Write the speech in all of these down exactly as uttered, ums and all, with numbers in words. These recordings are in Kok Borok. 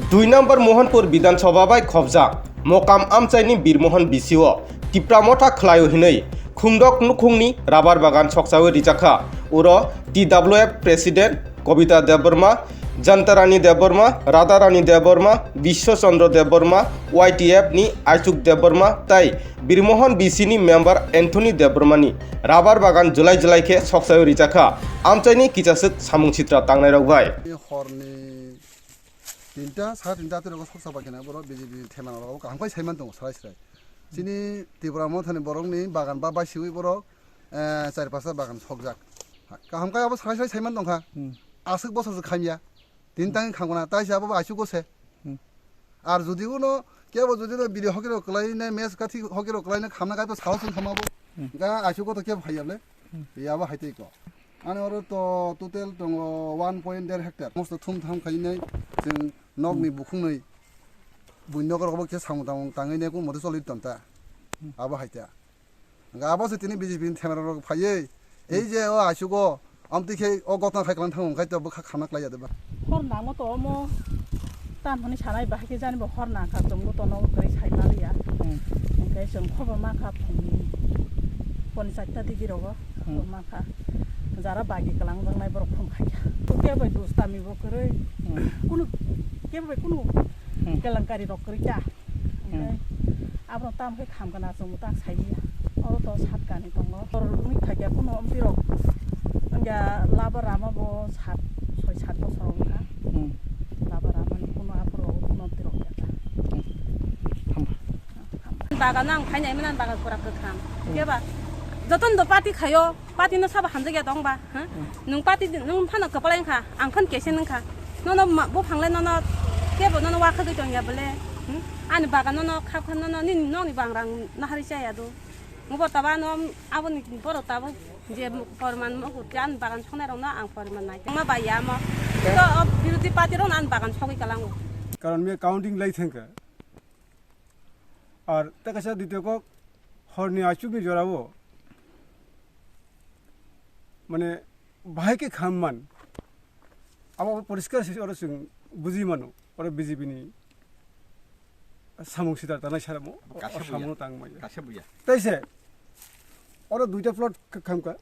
Dui number Mohanpur Bidhan Sabha bai khobjak Mokam amchaini Birmohon B C o Tipra Motha khlaio hinwi khungdok nukhungni rabar bagan sokchawi rijakha. Uro T W F President Kobita Debbarma, Jantarani Debbarma, Radharani Debbarma, Biswa Chandra Debbarma, Y T F ni Aichuk Debbarma tai Birmohon B C ni member Anthony Debbarma ni rabar bagan jwlai jwlai khe sokchawi rijakha amchaini kichaswk samung sitra tangnairok bai. Horni tinta, sare tinta twi rogo soksa bai kheno borok B J P themano rogo kaham khai saiman tongo srai srai. Chini Tipra Mothani borokni bagan ba baisiwi borok, eh, char pasta bagan sokjak. Kaham khai abo srai srai saiman tongkha. Hmm. Aswk bosor se khamya. Tin tangwi khamkana, taisa abo bo achugo se. Hmm. Ar jodi uno kebo jodi no biri hokiro kwlai nai, mes kathi hokiro kwlai nai khamna kai to salo song khamabo. Hmm. Ga achugo to kebo phaiya le. Hmm. Ya bo hai tei ko. Ani oro to total tongo one point der hectare. Mosto thum tham khai nai chwng nokni Hmm. bukhung nwi buino kor obo khe samung tamung tangwi nai kun mote choli tonta. Hmm. Abo hai ta. Hwnkhe abo se tini B J P ni themera rok phaiwi, ei je o aisugo, amtwi khe o gotna khai kwlwng thango, hwnkhe to bwkha khamna klai ya de ba. Hor nangma to omo, tam hwnwi sanai bahai khe jani bo hor nang kha, chwngbo tono kwrwi sai maliya. Hmm. Hwnkhe chwng khobor ma kha phungni pon charta digi rogo, Hmm. khobor ma kha. Jara bagi kwlang jaknai borok phung khai kha. Kebo bai dus tami bo kwrwi, Hmm. kunu, kebo bai kunu Hmm. kelankari rok kwrwi ta. Hmm. Oke. Abro tam khe kham kana chwng tak sai ya. Oro to sat kani tongo. Tor mi thakya kuno omti rok. Angya laba rama bo sat, soi sat bosor wngkha. Hmm. Laba rama ni kuno apro kuno omti rok ya ta. Hmm. Hamba. Bagan ang khainai manan bagan pura kwkham. Hmm. Keba joton do party khayo. Pati no sabo hamjakya tong ba, ha? Hmm. Nwng pati di-, nwng phano kwpalai wngkha, ang phano kesen wngkha. Nono ma-, buphang le nono kebo nono wakhagwi tongya bole, hmm? Ani bagan nono khap kha nono nini nokni bangrang nahari chaya do. Nwbo taba no aboni borok tabo je porman mo hurti ani bagan songnai rokno ang porman nai. Ma bai ya mo. To o birodhi party rokno ani bagan sogwi kalango. Karon me counting lai thangkha. Ar tei kaisa dityo kok horni achukni jorao mane bahai khe kham man. Abo poriskar se oro chwng buji mano. Oro B J P ni samung sita tanai saramo. Abo kaisa oro buya. Samung tang maya. Kaisa buya. Tei se oro duita plot khamkha.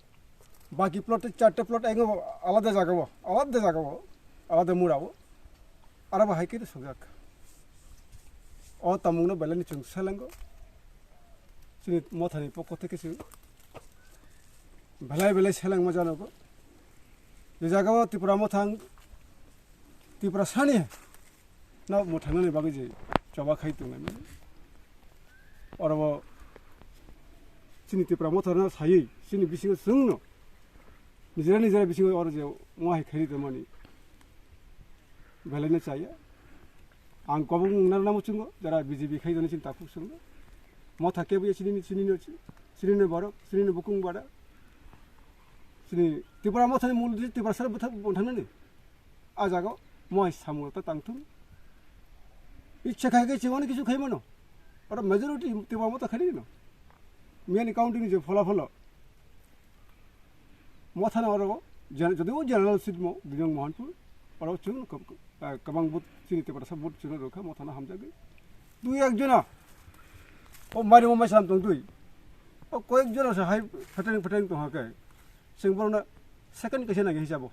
Baki plot tei charta plot aingo alada jagao, alada jagao, alada murao. Arabo hai khe sokjak. O tamungno belai ni chwng selengo. Chini mothani pokko theke chwng belai belai selengma janogo. Je jagao Tipra mothang, Tipra sani no mwthangnani bagwi je choba khai tongnai mani. Orobo chini Tipra Motha no saywi chini bisingo chwngno nijera nijera bisingo oro je wngwi khairi tongmani belaino chaya. Ang kobong wngna muchungo jara B J P khai tongni chini takhuk chwngno. Motha kebo ya chini, chini no, chini no borok, chini no bukung bada. Chini Tipra Mothani mul di Tipra sara bwtha bwthangnani. A jaga o moi samung ta tangthung. Ichha khai khe chwng ani kisu khai mano. Oro majority Tipra Motha khai rino. Miyani counting je phola pholo. Mothano oro jen-, jodi o general seat mo Bijong Mohanpur, oro chwng kwb-, kwb-, ah, kwbang vote chini Tiprasa vote chwng rwkha Mothano hamjagwi. Dui ek jona. O mari mo mai sam tong twi. O koyek jona sa hai pheteng pheteng tong ha khe. Chwng borokno second kaisa nangya hisabo.